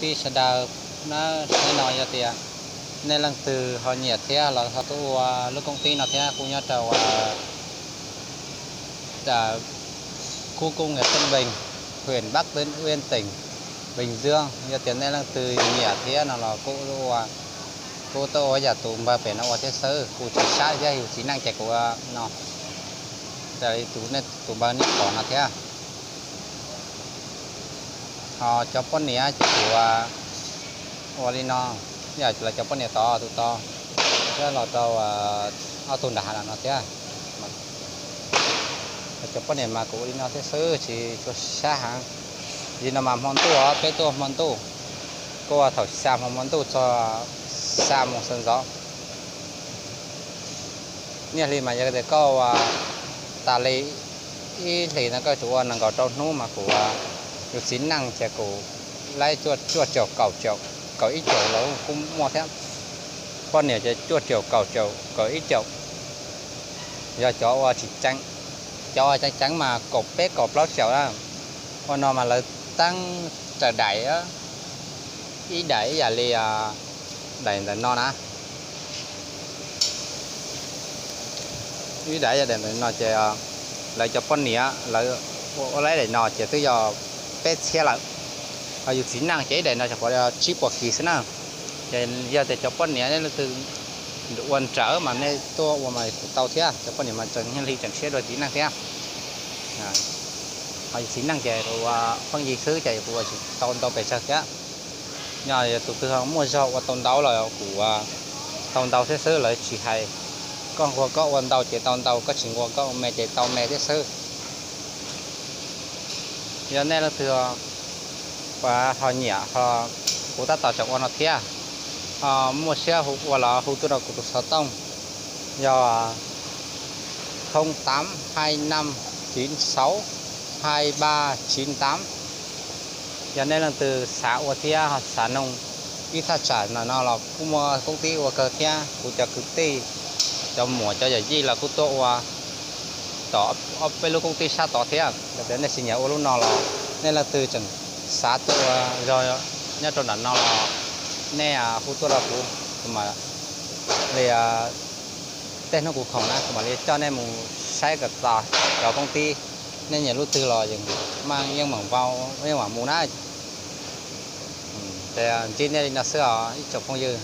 tij sawv daws na, hnub no yog tias nej leej twg ho nyiam thiab los ho tuaj ua lub koob tij no thiab, kuv nyob rau Cúc Cung, Tân Bình, huyện Bắc Tân Uyên, tỉnh Bình Dương. Yog tias nej leej twg nyiam thiab no los kuj ua, kuj tuaj ua yam tus npawg pem no ua thiab xwb, kuv tsis sab thiab, yus txiv neej ces kuv ua no, raws li tus nej tus npawg nej pom no thiab. Ho cov poj niam ces kuv ua li no, yog lawv cov poj niam tod tus tod, thiab los rau ob tug nram hav no thiab. Cov poj niam mas kuv ua li no thiab xwb, tsis tshua sab heev. Yim no mas hmo ntuj os, peb tuaj hmo ntuj, kuj ua thaum xya hmo hmo ntuj txog xya moos sawv ntxov. Niaj hli mas yog tias koj ua tas li ib hlis no koj tsuas ua nees nkaum rau hnub mas kuv, yus txiv neej ces kuv laib cuaj caum kaum caum, kaum ib caum los kuj muaj thiab. Poj niam ces cuaj caum kaum caum kaum ib caum. Yog cov ua tsis ceev, cov ua ceev ceev mas kaum peb kaum plaub caum na. Ua no mas lawv teeb raws daim, ib daim ib yam li daim ntawm no na. Ib daim ib yam daim ntawm no ces lawv cov poj niam lawv ua laib daim no ces twb yog peb txhiab lawm. Ho yus txiv neej ces ib daim no tsuas pom tsib puas kis xwb na. Ces yog tias cov poj niam nej leej twg ua nrawm mas nej tuaj ua mas kuj tau thiab, cov poj niam mas tseem nyiaj hli tseem siab dua txiv neej thiab. Ho yus txiv neej ces kuv ua pheej yig xwb ces kuv ua tsis tau ntau pes tsawg thiab. Yog tus twg muaj zog ua tau ntau los kuv ua tau ntau thiab xwb, lawv tsis hais. Koj nquag koj ua ntau ces tau ntau, koj tsis nquag koj ua me ces tau me thiab xwb. Yog nej leej twg ho nyiam ho, kuv tab tom tseem ua no thiab, ho muaj siab hu ua los hu tuaj rau kuv tus xov tooj, yog không tám hai năm chín sáu hai ba chín tám. Yog nej leej twg xav ua thiab ho xav noog, ib thaj tsam no los kuj muaj koob tij ua kawg thiab, kuv cov kwv tij, cov muam cov yawm yij los kuj tuaj ua tom ob peb lub koob tij sab tod thiab. Yog tias nej tsis nyiam ua lub no los nej leej twg tseem xav tuaj ua zog nyob rau nram no los nej hu tuaj rau kuv, kuv mam li, tej hnub kuv khoom na kuv mam li coj nej mus saib kom txog cov koob tij. Nej nyiam lub twg los yeej meem vau yeej meem mus na. Ces ntsib nej li no xwb os ib tsoom phooj ywg.